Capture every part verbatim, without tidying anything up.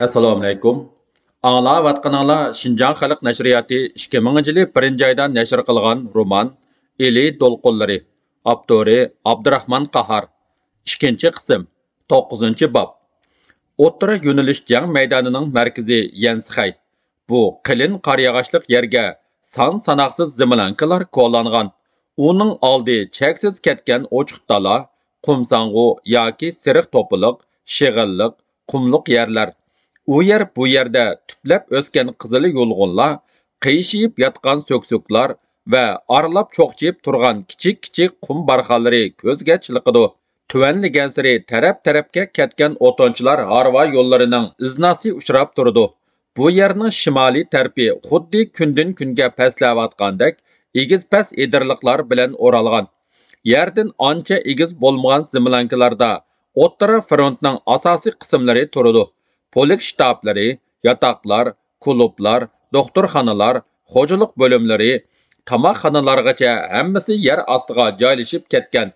ئەسسالامۇئەلەيكۇم. ئاڭلاۋاتقىنىڭلار شىنجاڭ خەلق نەشرىياتى ئىككى مىڭىنچى يىلى بىرىنچى ئايدا نەشر قىلغان رومان ئىلى دولقۇنلىرى، ئاپتورى ئابدۇراخمان قاھار. ئىككىنچى قىسىم، توققۇزىنچى باب. ئوتتۇرا يۆنىلىش جەڭ مەيدانىنىڭ مەركىزى يەنسىخەي. بۇ قېلىن قار ياغاچلىق يەرگە سان ساناقسىز زېملانكىلار كولانغان. ئۇنىڭ ئالدى چەكسىز كەتكەن ئوچۇق دالا، قۇمساڭغۇ ياكى سېرىق توپىلىق، شېغىللىق، قۇملۇق يەرلەر. ئۇ يەر بۇ يەردە تۈپلەپ ئۆسكەن قىزىل يۇلغۇنلار، قىيشىيىپ ياتقان سۆكسۆكلار ۋە ئارىلاپ چوقچىيىپ تۇرغان كىچىك كىچىك قۇم بارخانلىرى كۆزگە چېلىقىدۇ. تۆۋەنلىگەنسېرى تەرەپ-تەرەپكە كەتكەن ئوتۇنچىلار ھارۋا يوللىرىنىڭ ئىزناسى ئۇچراپ تۇرىدۇ. بۇ يەرنىڭ شىمالىي تەرىپى خۇددى كۈندىن-كۈنگە پەسلەۋاتقاندەك ئېگىز-پەس ئېدىرلىقلار بىلەن ئورالغان. يەردىن ئانچە ئېگىز بولمىغان زېملانكىلاردا ئوتتۇرا فرونتنىڭ ئاساسىي قىسىملىرى تۇرىدۇ. پولك شتابلىرى، ياتاقلار، كۇلۇبلار، دوختۇرخانىلار، خوجىلىق بۆلۈملىرى، تاماقخانىلارغىچە ھەممىسى يەر ئاستىغا جايلىشىپ كەتكەن.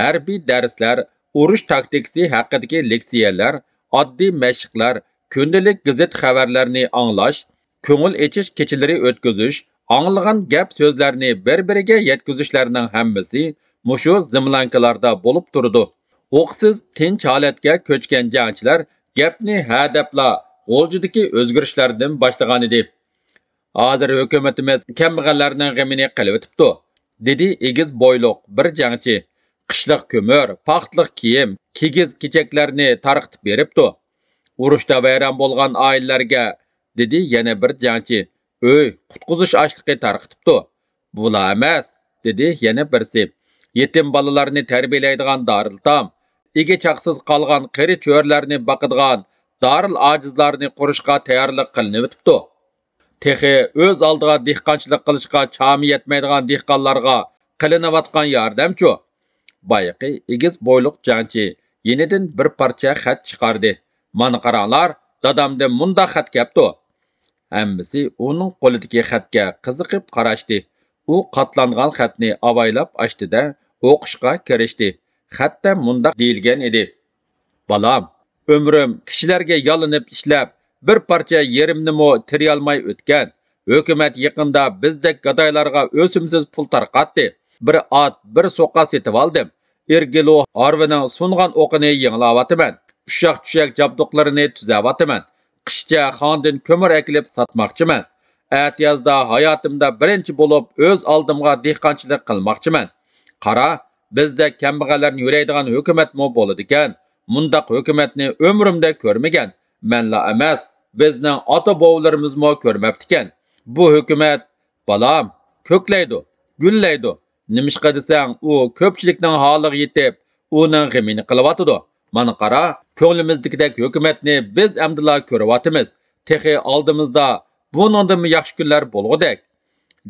ھەربىي دەرسلەر، ئۇرۇش تاكتىكىسى ھەققىدىكى لېكسىيەلەر، ئاددىي مەشىقلەر، كۈندىلىك گېزىت خەۋەرلەرنى ئاڭلاش، كۆڭۈل ئېچىش كېچىلىرى ئۆتكۈزۈش، ئاڭلىغان گەپ-سۆزلەرنى بىر-بىرىگە يەتكۈزۈشلەرنىڭ ھەممىسى مۇشۇ زېملانكىلاردا بولۇپ تۇرىدۇ. ئوقسىز، تىنچ ھالەتكە كۆچكەن جەڭچىلەر گەپنى ھە دەپلا غۇلجىدىكى ئۆزگىرىشلەردىن باشلىغانىدى. ھازىر ھۆكۈمىتىمىز كەمبەغەللەرنىڭ غېمىنى قىلىۋېتىپتۇ، دېدى ئېگىز بويلۇق بىر جەڭچى. قىشلىق كۆمۈر، پاختىلىق كىيىم، كىگىز كېچەكلەرنى تارقىتىپ بېرىپتۇ. ئۇرۇشتا ۋەيران بولغان ئائىلىلەرگە، دېدى يەنە بىر جەڭچى، ئۆي، قۇتقۇزۇش ئاشلىقى تارقىتىپتۇ. بۇلا ئەمەس، دېدى يەنە بىرسى. يېتىم بالىلارنى تەربىيەلەيدىغان دارىلئېتام، ئىگە-چاقىسىز قالغان قېرى-چۆرىلەرنى باقىدىغان دارىلئاجىزلارنى قۇرۇشقا تەييارلىق قىلىنىۋېتىپتۇ. تېخى ئۆز ئالدىغا دېھقانچىلىق قىلىشقا چامى يەتمەيدىغان دېھقانلارغا قىلىنىۋاتقان ياردەمچۇ؟ بايىقى ئېگىز بويلۇق جەڭچى يېنىدىن بىر پارچە خەت چىقاردى. مانا قاراڭلار، دادامدىن مۇنداق خەت كەپتۇ. ھەممىسى ئۇنىڭ قولىدىكى خەتكە قىزىقىپ قاراشتى. ئۇ قاتلانغان خەتنى ئاۋايلاپ ئاچتى-دە، ئوقۇشقا كىرىشتى. خەتتە مۇنداق دېيىلگەن ئىدى: بالام، ئۆمرۈم كىشىلەرگە يالىنىپ ئىشلەپ، بىر پارچە يېرىمنىمۇ تېرىيالماي ئۆتكەن. ھۆكۈمەت يېقىندا بىزدەك گادايلارغا ئۆسۈمسىز پۇل تارقاتتى. بىر ئات، بىر سوقا سېتىۋالدىم. ئىرگىلو ھارۋىنىڭ سۇنغان ئوقىنى يېڭىلاۋاتىمەن. ئۇششاق-چۈششەك جابدۇقلىرىنى تۈزەۋاتىمەن. قىشچە خاڭدىن كۆمۈر ئەكېلىپ ساتماقچىمەن. ئەتىيازدا ھاياتىمدا بىرىنچى بولۇپ ئۆز ئالدىمغا دېھقانچىلىق قىلماقچىمەن. قارا، بىزدەك كەمبەغەللەرنى يۆلەيدىغان ھۆكۈمەتمۇ بولىدىكەن. مۇنداق ھۆكۈمەتنى ئۆمرۈمدە كۆرمىگەن. مەنلا ئەمەس، بىزنىڭ ئاتا-بوۋىلىرىمىزمۇ كۆرمەپتىكەن. بۇ ھۆكۈمەت، بالام، كۆكلەيدۇ، گۈللەيدۇ. نېمىشقا دېسەڭ، ئۇ كۆپچىلىكنىڭ ھالىغا يېتىپ، ئۇنىڭ غېمىنى قىلىۋاتىدۇ. مانا قارا، كۆڭلىمىزدىكىدەك ھۆكۈمەتنى بىز ئەمدىلا كۆرۈۋاتىمىز. تېخى ئالدىمىزدا بۇنىڭدىنمۇ ياخشى كۈنلەر بولغۇدەك.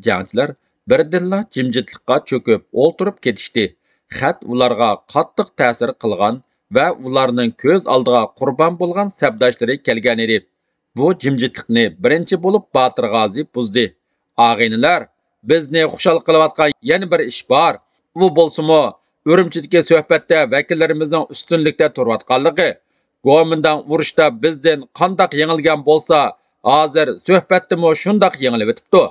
جەڭچىلەر بىردىنلا جىمجىتلىققا چۆكۈپ ئولتۇرۇپ كېتىشتى. خەت ئۇلارغا قاتتىق تەسىر قىلغان ۋە ئۇلارنىڭ كۆز ئالدىغا قۇربان بولغان سەپداشلىرى كەلگەنىدى. بۇ جىمجىتلىقنى بىرىنچى بولۇپ باتىر غازى بۇزدى. ئاغىنىلەر، بىزنى خۇشال قىلىۋاتقان يەنە بىر ئىش بار. ئۇ بولسىمۇ، ئۈرۈمچىدىكى سۆھبەتتە ۋەكىللىرىمىزنىڭ ئۈستۈنلۈكتە تۇرۇۋاتقانلىقى. گومىنداڭ ئۇرۇشتا بىزدىن قانداق يېڭىلگەن بولسا، ھازىر سۆھبەتتىمۇ شۇنداق يېڭىلىۋېتىپتۇ.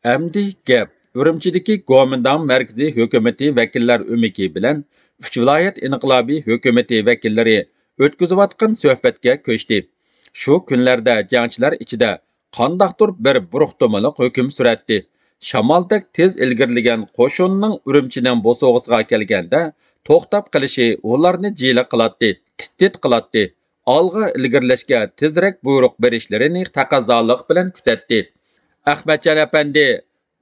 ئەمدى گەپ ئۈرۈمچىدىكى گومىنداڭ مەركىزىي ھۆكۈمىتى ۋەكىللەر ئۆمىكى بىلەن ئۈچ ۋىلايەت ئىنقىلابىي ھۆكۈمىتى ۋەكىللىرى ئۆتكۈزۈۋاتقان سۆھبەتكە كۆچتى. شۇ كۈنلەردە جەڭچىلەر ئىچىدە قانداقتۇر بىر بۇرۇقتۇمىلىق ھۆكۈم سۈرەتتى. شامالدەك تېز ئىلگىرىلىگەن قوشۇننىڭ ئۈرۈمچىنىڭ بوسۇغىسىغا كەلگەندە توختاپ قېلىشى ئۇلارنى جىلە قىلاتتى، تىت-تىت قىلاتتى. ئالغا ئىلگىرىلەشكە تېزرەك بۇيرۇق بېرىشلىرىنى تەقەززالىق بىلەن كۈتەتتى. ئەخمەتجان ئەپەندى،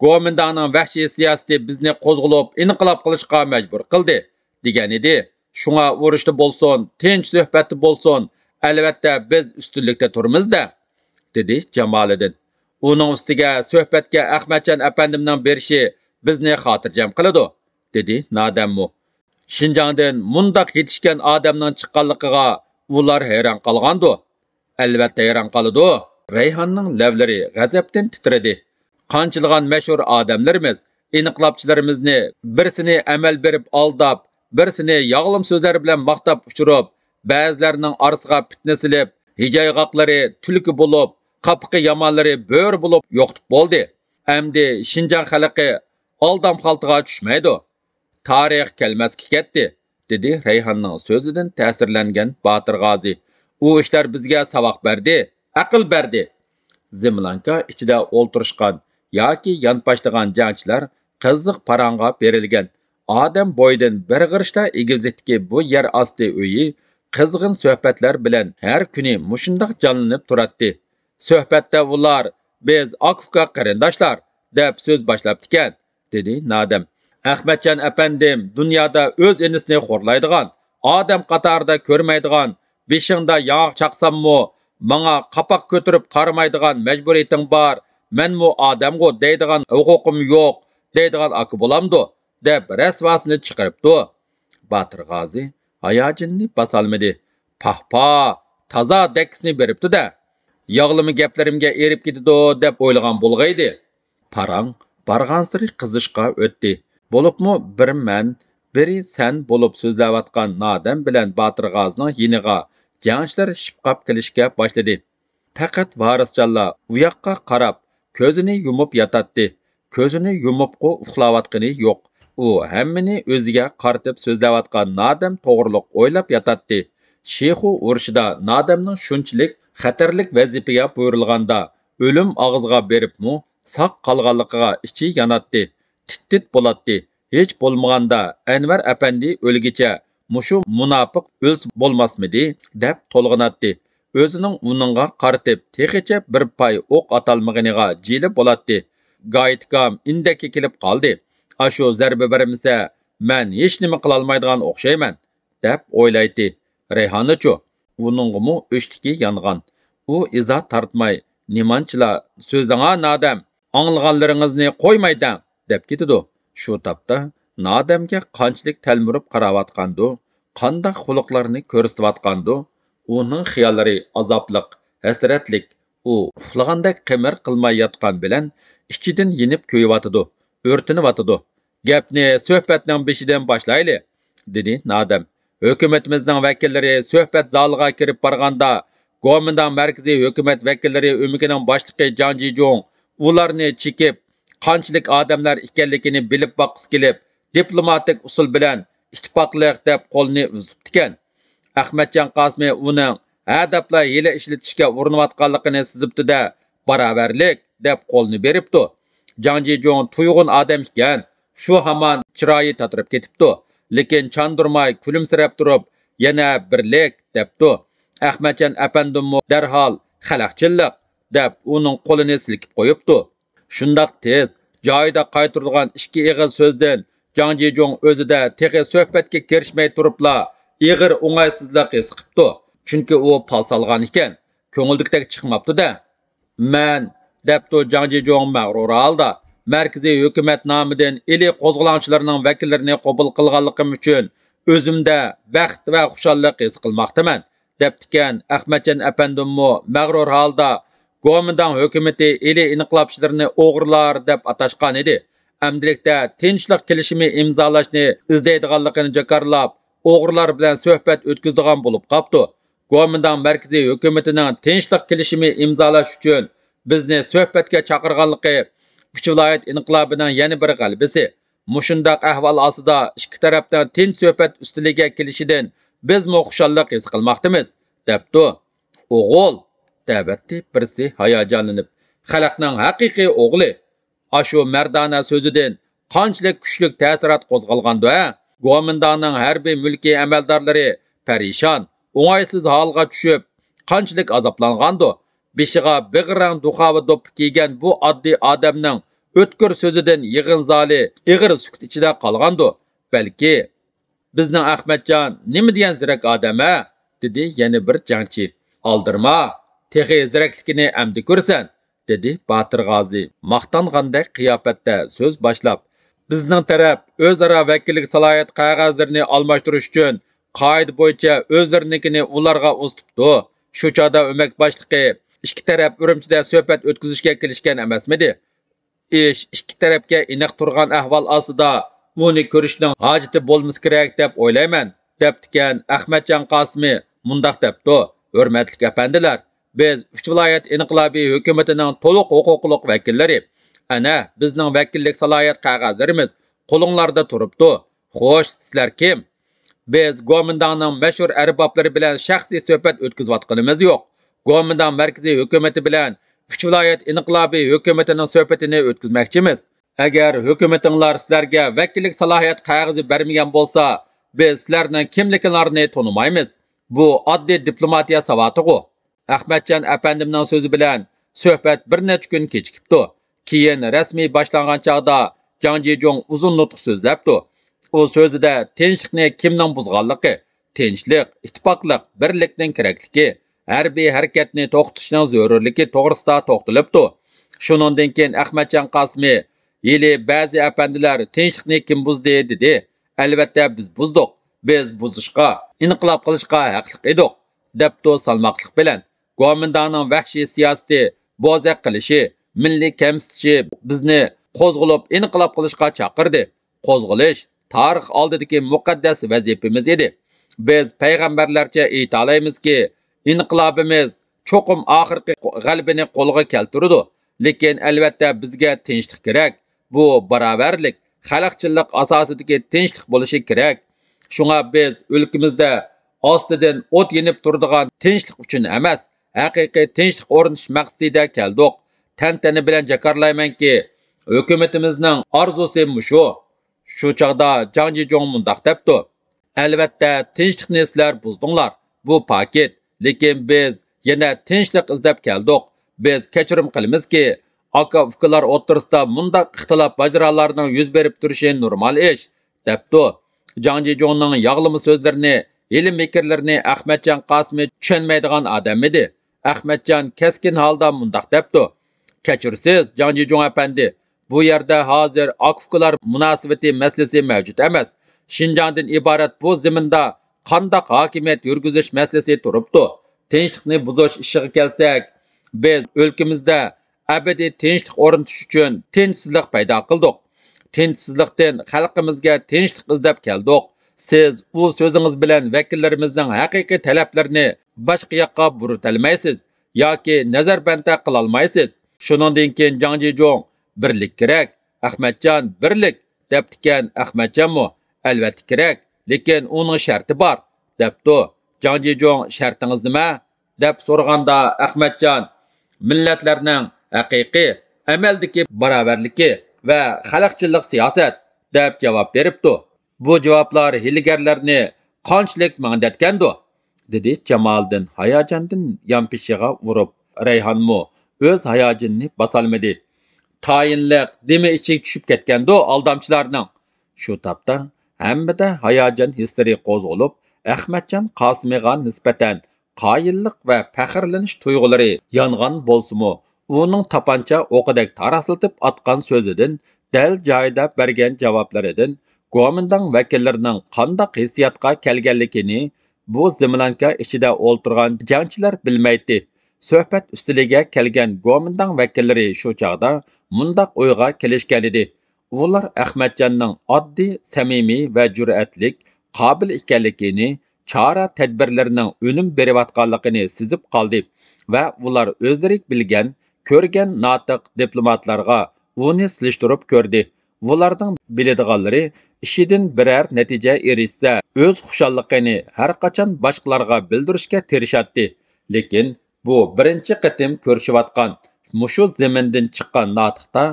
گومىنداڭنىڭ ۋەھشىي سىياسىتى بىزنى قوزغىلىپ ئىنقىلاب قىلىشقا مەجبۇر قىلدى، دېگەنىدى. شۇڭا ئۇرۇشتا بولسۇن، تىنچ سۆھبەتتە بولسۇن، ئەلۋەتتە بىز ئۈستۈنلۈكتە تۇرىمىز-دە، دېدى جامالىدىن. ئۇنىڭ ئۈستىگە سۆھبەتكە ئەخمەتجان ئەپەندىمنىڭ بېرىشى بىزنى خاتىرجەم قىلىدۇ، دېدى نادەممۇ. شىنجاڭدىن مۇنداق يېتىشكەن ئادەمنىڭ چىققانلىقىغا ئۇلار ھەيران قالغاندۇ؟ ئەلۋەتتە ھەيران قالىدۇ. رەيھاننىڭ لەۋلىرى غەزەپتىن تىترىدى. قانچىلىغان مەشھۇر ئادەملىرىمىز، ئىنقىلابچىلىرىمىزنى بىرسىنى ئەمەل بېرىپ ئالداپ، بىرسىنى ياغلىما سۆزلەر بىلەن ماختاپ ئۇچۇرۇپ، بەزىلەرنىڭ ئارىسىغا پىتنە سېلىپ، ھىجايغاقلىرى تۈلكە بولۇپ، قاپىقى يامانلىرى بۆرە بولۇپ يوقىتىپ بولدى. ئەمدى شىنجاڭ خەلقى ئالدام خالتىغا چۈشمەيدۇ. تارىخ كەلمەسكە كەتتى، دېدى رەيھاننىڭ سۆزىدىن تەسىرلەنگەن باتىر غازى. ئۇ ئىشلار بىزگە ساۋاق بەردى، ئەقىل بەردى. زېملانكا ئىچىدە ئولتۇرۇشقان ياكى يانپاشلىغان جەڭچىلەر قىزىق پاراڭغا بېرىلگەن. ئادەم بويىدىن بىر غىرىشلا ئېگىزلىكتىكى بۇ يەر ئاستى ئۆيى قىزغىن سۆھبەتلەر بىلەن ھەر كۈنى مۇشۇنداق جانلىنىپ تۇراتتى. سۆھبەتتە ئۇلار، «بىز ئاكا-ئۇكا قېرىنداشلار» دەپ سۆز باشلاپتىكەن، دېدى نادەم. «ئەخمەتجان ئەپەندىم، دۇنيادا ئۆز ئىنىسىنى خورلايدىغان، ئادەم قاتارىدا كۆرمەيدىغان، بېشىڭدا ياڭاق چاقساممۇ، ماڭا قاپاق كۆتۈرۈپ قارىمايدىغان مەجبۇرىيىتىڭ بار، مەنمۇ ئادەمغۇ دەيدىغان ھوقۇقۇم يوق» دەيدىغان ئاكا بولامدۇ؟ دەپ رەسۋاسىنى چىقىرىپتۇ. باتىر غازى ھاياجىنىنى باسالمىدى. پاھ، پاھ، تازا دەككىسىنى بېرىپتۇ-دە. ياغلىما گەپلىرىمگە ئېرىپ كېتىدۇ دەپ ئويلىغان بولغىيدى. پاراڭ بارغانسېرى قىزىشقا ئۆتتى. بولۇپمۇ بىر مەن، بىرى سەن بولۇپ سۆزلەۋاتقان نادەم بىلەن باتىر غازىنىڭ يېنىغا جەڭچىلەر شىپقاپ كېلىشكە باشلىدى. پەقەت ۋارىسجانلا ئۇياققا قاراپ، كۆزىنى يۇمۇپ ياتاتتى. كۆزىنى يۇمۇپقۇ ئۇخلاۋاتقىنى يوق. ئۇ ھەممىنى ئۆزىگە قارىتىپ سۆزلەۋاتقان نادەم توغرۇلۇق ئويلاپ ياتاتتى. شىخۇ ئۇرۇشىدا نادەمنىڭ شۇنچىلىك خەتەرلىك ۋەزىپىگە بۇيرۇلغاندا، ئۆلۈم ئاغزىغا بېرىپمۇ ساق قالغانلىقىغا ئىچى ياناتتى. تىت-تىت بولاتتى. ھېچ بولمىغاندا ئەنۋەر ئەپەندى ئۆلگىچە مۇشۇ مۇناپىق ئۆلسە بولماسمىدى، دەپ تولغىناتتى. ئۆزىنىڭ ئۇنىڭغا قارىتىپ تېخىچە بىر پاي ئوق ئاتالمىغىنىغا جىلە بولاتتى. گايىتكام ئىندەككە كېلىپ قالدى. ئاشۇ زەربە بەرمىسە، مەن ھېچنېمە قىلالمايدىغان ئوخشايمەن، دەپ ئويلايتتى. رەيھانىچۇ؟ ئۇنىڭغىمۇ ئۆچتىكى يانغان. ئۇ ئىزا تارتماي، نېمانچىلا، «سۆزلەڭا نادەم، ئاڭلىغانلىرىڭىزنى قويماي دەڭ» دەپ كېتىدۇ. شۇ تاپتا نادەمگە قانچىلىك تەلمۈرۈپ قاراۋاتقاندۇ، قانداق خۇلقلارنى كۆرسىتىۋاتقاندۇ، ئۇنىڭ خىياللىرى ئازابلىق، ھەسرەتلىك. ئۇ ئۇخلىغاندەك قىمىر قىلماي ياتقان بىلەن ئىچىدىن يېنىپ كۆيۈۋاتىدۇ، ئۆرتىنىۋاتىدۇ. «گەپنى سۆھبەتنىڭ بېشىدىن باشلايلى»، دېدى نادەم. ھۆكۈمىتىمىزنىڭ ۋەكىللىرى سۆھبەت زالىغا كىرىپ بارغاندا، گومىنداڭ مەركىزىي ھۆكۈمەت ۋەكىللىرى ئۆمىكىنىڭ باشلىقى جاڭ جىجۇڭ ئۇلارنى چېكىپ، قانچىلىك ئادەملەر ئىكەنلىكىنى بىلىپ باققۇسى كېلىپ، دىپلوماتىك ئۇسۇل بىلەن ئىتتىپاقلىق دەپ قولىنى ئۇزىتىپتىكەن. ئەخمەتجان قاسىمى ئۇنىڭ ھە دەپلا ھىيلە ئىشلىتىشكە ئۇرۇنۇۋاتقانلىقىنى سېزىپتۇ-دە، «باراۋەرلىك» دەپ قولىنى بېرىپتۇ. جاڭ جىجۇڭ تۇيغۇن ئادەم ئىكەن، شۇ ھامان چىرايى تاتىرىپ كېتىپتۇ. لېكىن چاندۇرماي كۈلۈمسىرەپ تۇرۇپ، يەنە «بىرلىك» دەپتۇ. ئەخمەتجان ئەپەندىممۇ دەرھال «خەلقچىللىق» دەپ ئۇنىڭ قولىنى سىلكىپ قويۇپتۇ. شۇنداق تېز، جايىدا قايتۇرىدىغان ئىككى ئېغىز سۆزدىن جاڭ جىجۇڭ ئۆزىدە تېخى سۆھبەتكە كىرىشمەي تۇرۇپلا ئېغىر ئوڭايسىزلىق ھېس قىپتۇ. چۈنكى ئۇ پال سالغان ئىكەن، كۆڭۈلدىكىدەك چىقماپتۇ-دە. «مەن» دەپتۇ جاڭ جىجۇڭ مەغرۇر ھالدا، «مەركىزىي ھۆكۈمەت نامىدىن ئىلى قوزغىلاڭچىلىرىنىڭ ۋەكىللىرىنى قوبۇل قىلغانلىقىم ئۈچۈن ئۆزۈمدە بەخت ۋە خۇشاللىق ھېس قىلماقتىمەن» دەپتىكەن ئەخمەتجان ئەپەندىممۇ مەغرۇر ھالدا، «گومىنداڭ ھۆكۈمىتى ئىلى ئىنقىلابچىلىرىنى ئوغرىلار دەپ ئاتاشقان ئىدى. ئەمدىلىكتە تىنچلىق كېلىشىمى ئىمزالاشنى ئىزدەيدىغانلىقىنى جاكارلاپ، ئوغرىلار بىلەن سۆھبەت ئۆتكۈزىدىغان بولۇپ قاپتۇ. گومىنداڭ مەركىزىي ھۆكۈمىتىنىڭ تىنچلىق كېلىشىمى ئىمزالاش ئۈچۈن بىزنى سۆھبەتكە چاقىرغانلىقى ئۈچ ۋىلايەت ئىنقىلابىنىڭ يەنە بىر غەلىبىسى. مۇشۇنداق ئەھۋال ئاستىدا ئىككى تەرەپنىڭ تىنچ سۆھبەت ئۈستىلىگە كېلىشىدىن بىزمۇ خۇشاللىق ھېس قىلماقتىمىز» دەپتۇ. «ئوغۇل!» دەۋەتتى بىرسى ھاياجانلىنىپ. «خەلقنىڭ ھەقىقىي ئوغلى! ئاشۇ مەردانە سۆزىدىن قانچىلىك كۈچلۈك تەسىرات قوزغالغاندۇ ھە؟ گومىنداڭنىڭ ھەربىي مۈلكىي ئەمەلدارلىرى پەرىشان، ئوڭايسىز ھالغا چۈشۈپ، قانچىلىك ئازابلانغاندۇ؟ بېشىغا بىغرەڭ دۇخاۋا دوپپا كىيگەن بۇ ئاددىي ئادەمنىڭ ئۆتكۈر سۆزىدىن يىغىن زالى ئېغىر سۈكۈت ئىچىدە قالغاندۇ؟ بەلكى، بىزنىڭ ئەخمەتجان نېمە دېگەن زېرەك ئادەم ھە؟» دېدى يەنە بىر جەڭچى. «ئالدىرىما، تېخى زېرەكلىكىنى ئەمدى كۆرىسەن» دېدى باتىر غازى ماختانغاندەك قىياپەتتە سۆز باشلاپ. «بىزنىڭ تەرەپ ئۆزئارا ۋەكىللىك سالاھىيەت قەغەزلىرىنى ئالماشتۇرۇش ئۈچۈن قائىدە بويىچە ئۆزلىرىنىڭكىنى ئۇلارغا ئۇزىتىپتۇ. شۇ چاغدا ئۆمەك باشلىقى ئىككى تەرەپ ئۈرۈمچىدە سۆھبەت ئۆتكۈزۈشكە كېلىشكەن ئەمەسمىدى؟ ئىش ئىككى تەرەپكە ئېنىق تۇرغان ئەھۋال ئاستىدا ئۇنى كۆرۈشنىڭ ھاجىتى بولمىسا كېرەك دەپ ئويلايمەن» دەپتىكەن ئەخمەتجان قاسىمى مۇنداق دەپتۇ: ھۆرمەتلىك ئەپەندىلەر، بىز ئۈچ ۋىلايەت ئىنقىلابىي ھۆكۈمىتىنىڭ تولۇق ھوقۇقلۇق ۋەكىللىرى. ئەنە، بىزنىڭ ۋەكىللىك سالاھىيەت قەغەزلىرىمىز قولۇڭلاردا تۇرۇپتۇ. خوش، سىلەر كىم؟ بىز گومىنداڭنىڭ مەشھۇر ئەربابلىرى بىلەن شەخسىي سۆھبەت ئۆتكۈزۈۋاتقىنىمىز يوق. گومىنداڭ مەركىزىي ھۆكۈمىتى بىلەن ئۈچ ۋىلايەت ئىنقىلابىي ھۆكۈمىتىنىڭ سۆھبىتىنى ئۆتكۈزمەكچىمىز. ئەگەر ھۆكۈمىتىڭلار سىلەرگە ۋەكىللىك سالاھىيەت قەغىزى بەرمىگەن بولسا، بىز سىلەرنىڭ كىملىكىڭلارنى تونۇمايمىز. بۇ ئاددىي دىپلوماتىيە ساۋاتىغۇ. ئەخمەتجان ئەپەندىمنىڭ سۆزى بىلەن سۆھبەت بىر نەچچە كۈن كېچىكىپتۇ. كېيىن رەسمىي باشلانغان چاغدا جاڭ جىجۇڭ ئۇزۇن نۇتۇق سۆزلەپتۇ. ئۇ سۆزىدە تىنچلىقنى كىمنىڭ بۇزغانلىقى، تىنچلىق، ئىتتىپاقلىق، بىرلىكنىڭ كېرەكلىكى، ھەربىي ھەرىكەتنى توختىتىشنىڭ زۆرۈرلۈكى توغرىسىدا توختىلىپتۇ. شۇنىڭدىن كېيىن ئەخمەتجان قاسىمى، ھېلى بەزى ئەپەندىلەر تىنچلىقنى كىم بۇزدى دېدى. ئەلۋەتتە بىز بۇزدۇق. بىز بۇزۇشقا، ئىنقىلاب قىلىشقا ھەقلىق ئىدۇق، دەپتۇ سالماقلىق بىلەن. گومىنداڭنىڭ ۋەھشىي سىياسىتى، بوزەك قىلىشى، مىللىي كەمسىتىشى بىزنى قوزغىلىپ ئىنقىلاب قىلىشقا چاقىردى. قوزغىلىش تارىخ ئالدىدىكى مۇقەددەس ۋەزىپىمىز ئىدى. بىز پەيغەمبەرلەرچە ئېيتالايمىزكى، ئىنقىلابىمىز چوقۇم ئاخىرقى غەلىبىنى قولغا كەلتۈرىدۇ. لېكىن ئەلۋەتتە بىزگە تىنچلىق كېرەك. بۇ باراۋەرلىك، خەلقچىللىق ئاساسىدىكى تىنچلىق بولۇشى كېرەك. شۇڭا بىز ئۆلكىمىزدە ئاستىدىن ئوت يېنىپ تۇرىدىغان تىنچلىق ئۈچۈن ئەمەس، ھەقىقىي تىنچلىق ئورنىتىش مەقسىتىدە كەلدۇق. تەنتەنە بىلەن جاكارلايمەنكى، ھۆكۈمىتىمىزنىڭ ئارزۇسى مۇشۇ. شۇ چاغدا جاڭ جىجۇڭ مۇنداق دەپتۇ: ئەلۋەتتە، تىنچلىقنى سىلەر بۇزدۇڭلار، بۇ پاكىت. لېكىن بىز يەنە تىنچلىق ئىزدەپ كەلدۇق. بىز كەچۈرۈم قىلىمىزكى، ئاكا-ئۇكىلار ئوتتۇرىسىدا مۇنداق ئىختىلاپ-ماجىرالارنىڭ يۈز بېرىپ تۇرۇشى نورمال ئىش، دەپتۇ. جاڭ جىجۇڭنىڭ ياغلىما سۆزلىرىنى، ھىيلە-مىكىرلىرىنى ئەخمەتجان قاسىمى چۈشەنمەيدىغان ئادەم ئىدى. ئەخمەتجان كەسكىن ھالدا مۇنداق دەپتۇ: كەچۈرىسىز، جاڭ جىجۇڭ ئەپەندى، بۇ يەردە ھازىر ئاكا-ئۇكىلار مۇناسىۋىتى مەسىلىسى مەۋجۇت ئەمەس. شىنجاڭدىن ئىبارەت بۇ زېمىندا قانداق ھاكىمىيەت يۈرگۈزۈش مەسىلىسى تۇرۇپتۇ. تىنچلىقنى بۇزۇش ئىشىغا كەلسەك، بىز ئۆلكىمىزدە ئەبەدىي تىنچلىق ئورنىتىش ئۈچۈن تىنچسىزلىق پەيدا قىلدۇق. تىنچسىزلىقتىن خەلقىمىزگە تىنچلىق ئىزدەپ كەلدۇق. سىز ئۇ سۆزىڭىز بىلەن ۋەكىللىرىمىزنىڭ ھەقىقىي تەلەپلىرىنى باشقا ياققا بۇرۇتەلمەيسىز ياكى نەزەربەندتە قىلالمايسىز. شۇنىڭدىن كېيىن جاڭ جىجۇڭ، بىرلىك كېرەك، ئەخمەتجان، بىرلىك، دەپتىكەن. ئەخمەتجانمۇ، ئەلۋەتتە كېرەك، لېكىن ئۇنىڭ شەرتى بار، دەپتۇ. جاڭ جىجۇڭ، شەرتىڭىز نېمە؟ دەپ سورىغاندا ئەخمەتجان، مىللەتلەرنىڭ ھەقىقىي، ئەمەلدىكى باراۋەرلىكى ۋە خەلقچىللىق سىياسەت، دەپ جاۋاب بېرىپتۇ. بۇ جاۋابلار ھىيلىگەرلەرنى قانچىلىك مەڭدەتكەندۇ؟ دېدى جامالىدىن ھاياجاندىن يانپېشىغا ئۇرۇپ. رەيھانمۇ ئۆز ھاياجىنىنى باسالمىدى. تايىنلىق دېمى ئىچىگە چۈشۈپ كەتكەندۇ ئالدامچىلارنىڭ؟ شۇ تاپتا ھەممىدە ھاياجان ھېسلىرى قوزغىلىپ، ئەخمەتجان قاسىمىغا نىسبەتەن قايىللىق ۋە پەخىرلىنىش تۇيغۇلىرى يانغان بولسىمۇ، ئۇنىڭ تاپانچا ئوقىدەك تاراسلىتىپ ئاتقان سۆزىدىن، دەل جايىدا بەرگەن جاۋابلىرىدىن گومىنداڭ ۋەكىللىرىنىڭ قانداق ھېسسىياتقا كەلگەنلىكىنى بۇ زېملانكا ئىچىدە ئولتۇرغان جەڭچىلەر بىلمەيتتى. سۆھبەت ئۈستىلىگە كەلگەن گومىنداڭ ۋەكىللىرى شۇ چاغدا مۇنداق ئويغا كېلىشكەنىدى. ئۇلار ئەخمەتجاننىڭ ئاددىي، سەمىمىي ۋە جۈرئەتلىك، قابىل ئىكەنلىكىنى، چارە-تەدبىرلىرىنىڭ ئۈنۈم بېرىۋاتقانلىقىنى سېزىپ قالدى ۋە ئۇلار ئۆزلىرى بىلگەن، كۆرگەن ناتىق دىپلوماتلارغا ئۇنى سېلىشتۇرۇپ كۆردى. ئۇلارنىڭ بىلىدىغانلىرى ئىشىدىن بىرەر نەتىجە ئېرىشسە، ئۆز خۇشاللىقىنى ھەرقاچان باشقىلارغا بىلدۈرۈشكە تىرىشاتتى. لېكىن بۇ بىرىنچى قېتىم كۆرۈشۈۋاتقان مۇشۇ زېمىندىن چىققان ناتىقتا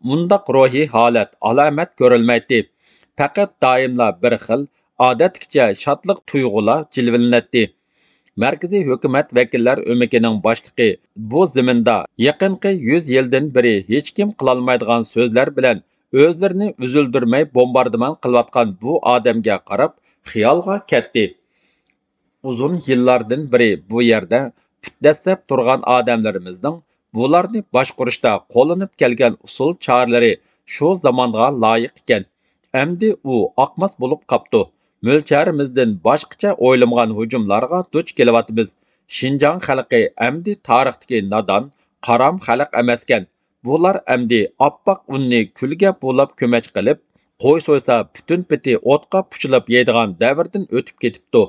مۇنداق روھىي ھالەت، ئالامەت كۆرۈلمەيتتى. پەقەت دائىملا بىر خىل ئادەتتىكىچە شادلىق تۇيغۇلار جىلۋىلىنەتتى. مەركىزىي ھۆكۈمەت ۋەكىللەر ئۆمىكىنىڭ باشلىقى بۇ زېمىندا يېقىنقى يۈز يىلدىن بېرى ھېچكىم قىلالمايدىغان سۆزلەر بىلەن ئۆزلىرىنى ئۈزۈلدۈرمەي بومباردىمان قىلىۋاتقان بۇ ئادەمگە قاراپ خىيالغا كەتتى. ئۇزۇن يىللاردىن بېرى بۇ يەردە پۇت دەسسەپ تۇرغان ئادەملىرىمىزنىڭ بۇلارنى باشقۇرۇشتا قوللىنىپ كەلگەن ئۇسۇل-چارىلىرى شۇ زامانغا لايىق ئىكەن. ئەمدى ئۇ ئاقماس بولۇپ قاپتۇ. مۆلچەرىمىزدىن باشقىچە ئويلىمىغان ھۇجۇملارغا دۇچ كېلىۋاتىمىز. شىنجاڭ خەلقى ئەمدى تارىختىكى نادان، قارام خەلق ئەمەسكەن. بۇلار ئەمدى ئاپئاق ئۇننى كۈلگە بۇلاپ كۆمەچ قىلىپ، قوي سويسا پۈتۈن پېتى ئوتقا پۇچىلاپ يەيدىغان دەۋردىن ئۆتۈپ كېتىپتۇ.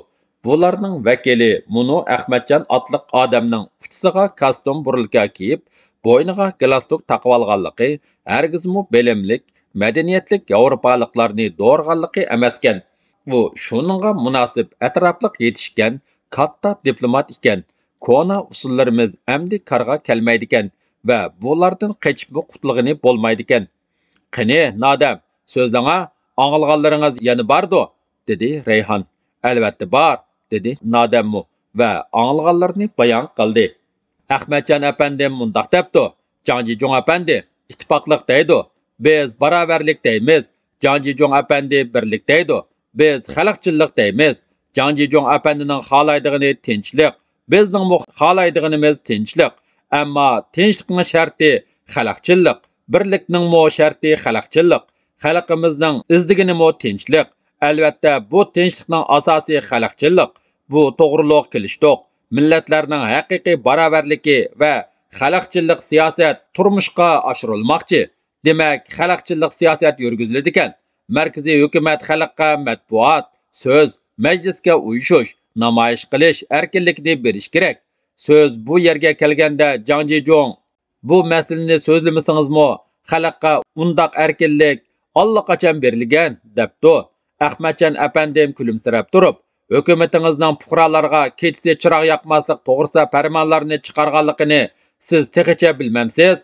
بۇلارنىڭ ۋەكىلى مۇنۇ ئەخمەتجان ئاتلىق ئادەمنىڭ ئۇچىسىغا كاستيۇم بۇرۇلكا كىيىپ، بوينىغا گالستۇك تاقىۋالغانلىقى ھەرگىزمۇ بىلىملىك، مەدەنىيەتلىك ياۋروپالىقلارنى دورىغانلىقى ئەمەسكەن. ئۇ شۇنىڭغا مۇناسىپ ئەتراپلىق يېتىشكەن كاتتا دىپلومات ئىكەن. كونا ئۇسۇللىرىمىز ئەمدى كارغا كەلمەيدىكەن ۋە بۇلاردىن قېچىپمۇ قۇتۇلغىلى بولمايدىكەن. قېنى، نادەم، سۆزلەڭە، ئاڭلىغانلىرىڭىز يەنە باردۇ؟ دېدى رەيھان. ئەلۋەتتە بار، دېدى نادەممۇ ۋە ئاڭلىغانلىرىنى بايان قىلدى. ئەخمەتجان ئەپەندىم مۇنداق دەپتۇ، جاڭ جىجۇڭ ئەپەندى، ئىتتىپاقلىق دەيدۇ، بىز باراۋەرلىك دەيمىز. جاڭ جىجۇڭ ئەپەندى بىرلىك دەيدۇ، بىز خەلقچىللىق دەيمىز. جاڭ جىجۇڭ ئەپەندىنىڭ خالايدىغىنى تىنچلىق، بىزنىڭمۇ خالايدىغىنىمىز تىنچلىق. ئەمما تىنچلىقنىڭ شەرتى خەلقچىللىق، بىرلىكنىڭمۇ شەرتى خەلقچىللىق. خەلقىمىزنىڭ ئىزدىگىنىمۇ تىنچلىق. ئەلۋەتتە، بۇ تىنچلىقنىڭ ئاساسى خەلقچىللىق. بۇ توغرۇلۇق كېلىشتۇق. مىللەتلەرنىڭ ھەقىقىي باراۋەرلىكى ۋە خەلقچىللىق سىياسەت تۇرمۇشقا ئاشۇرۇلماقچى. دېمەك، خەلقچىللىق سىياسەت يۈرگۈزۈلىدىكەن. مەركىزىي ھۆكۈمەت خەلققە مەتبۇئات، سۆز، مەجلىسكە ئۇيۇشۇش، نامايىش قىلىش ئەركىنلىكىنى بېرىش كېرەك. سۆز بۇ يەرگە كەلگەندە، جاڭ جىجۇڭ، بۇ مەسىلىنى سۆزلىمىسىڭىزمۇ، خەلققە ئۇنداق ئەركىنلىك ئاللىقاچان بېرىلگەن، دەپتۇ. ئەخمەتجان ئەپەندىم كۈلۈمسىرەپ تۇرۇپ، ھۆكۈمىتىڭىزنىڭ پۇقرالارغا كېچىسى چىراغ ياقماسلىق توغرىسىدا پەرمانلارنى چىقارغانلىقىنى سىز تېخىچە بىلمەمسىز؟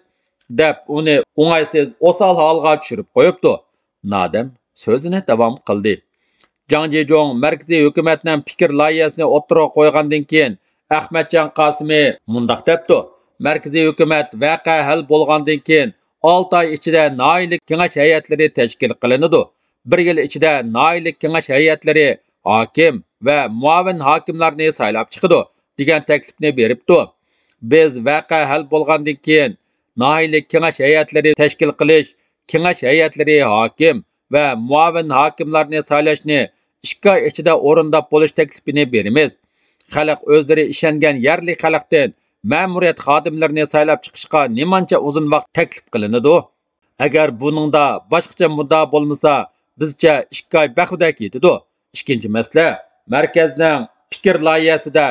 دەپ، ئۇنى ئوڭايسىز ئوسال ھالغا چۈشۈرۈپ قويۇپتۇ. نادەم سۆزىنى داۋام قىلدى. جاڭ جىجۇڭ مەركىزىي ھۆكۈمەتنىڭ پىكىر لايىھەسىنى ئوتتۇرىغا قويغاندىن كېيىن، ئەخمەتجان قاسىمى مۇنداق دەپتۇ، مەركىزىي ھۆكۈمەت ۋەقە ھەل بولغاندىن كېيىن، ئالتە ئاي ئىچىدە ناھىيىلىك كېڭەش ھەيئەتلىرى تەشكىل قىلىنىدۇ. بىر يىل ئىچىدە ناھىيىلىك كېڭەش ھەيئەتلىرى ھاكىم ۋە مۇئاۋىن ھاكىملارنى سايلاپ چىقىدۇ، دېگەن تەكلىپنى بېرىپتۇ. بىز ۋەقە ھەل بولغاندىن كېيىن، ناھىيىلىك كېڭەش ھەيئەتلىرى تەشكىل قىلىش، كېڭەش ھەيئەتلىرى ھاكىم ۋە مۇئاۋىن ھاكىملارنى سايلاشنى ئىككى ئاي ئىچىدە ئورۇنداپ بولۇش تەكلىپىنى بېرىمىز. خەلق ئۆزلىرى ئىشەنگەن يەرلىك خەلقتىن مەمۇرىيەت خادىملىرىنى سايلاپ چىقىشقا نېمانچە ئۇزۇن ۋاقىت تەكلىپ قىلىنىدۇ؟ ئەگەر بۇنىڭدا باشقىچە مۇددىئا بولمىسا، بىزچە ئىككى ئاي بەخۇدە كېتىدۇ. ئىككىنچى مەسىلە، مەركەزنىڭ پىكىر لايىھەسىدە